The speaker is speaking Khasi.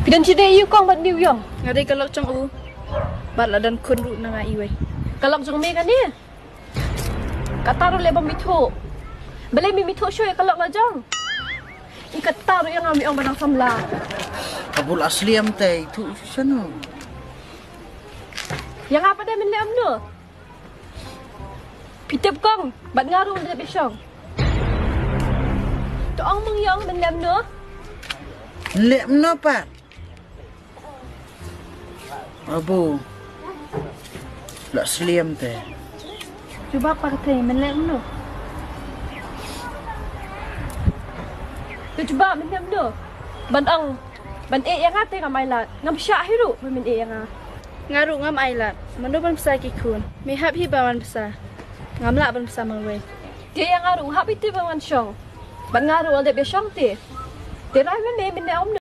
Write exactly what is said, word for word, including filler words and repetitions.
Phi don shidei ïa u kong bad une u ïong? Nga dei ka lok jong u. Bad la don khun ruh na nga iwei. Ka lok jong me kane? Kata ruh leh bym ithuh. Balei mem ithuh shuh ïa ka lok la jong? I kata ruh ïa nga me ong ba nang samla. Ka bul asliam te ithuh shuh shano. Ïa nga pat de men leh kumno? Phi tip kong, bad nga ruh ngan dep ïa shong. To ong mong ïa ong men leh kumno? Leh kumno pat? Abu. La sliam te. Jubab pat te men leh kumno? To jubab men leh kumno? Ban ong ban ïeh ïa nga te ngam ailad. Ngam shah hi ruh ba men ïeh ïa nga. Nga ruh ngam ailad. Mano ban bsa ki khun? Me hap hi ba wan bsa. Ngam lah ban bsa marwei. Te ïa nga ruh hap hi te ba wan shong. Bad nga ruh ngan dep ïa shong te. Te rai me me men leh kumno?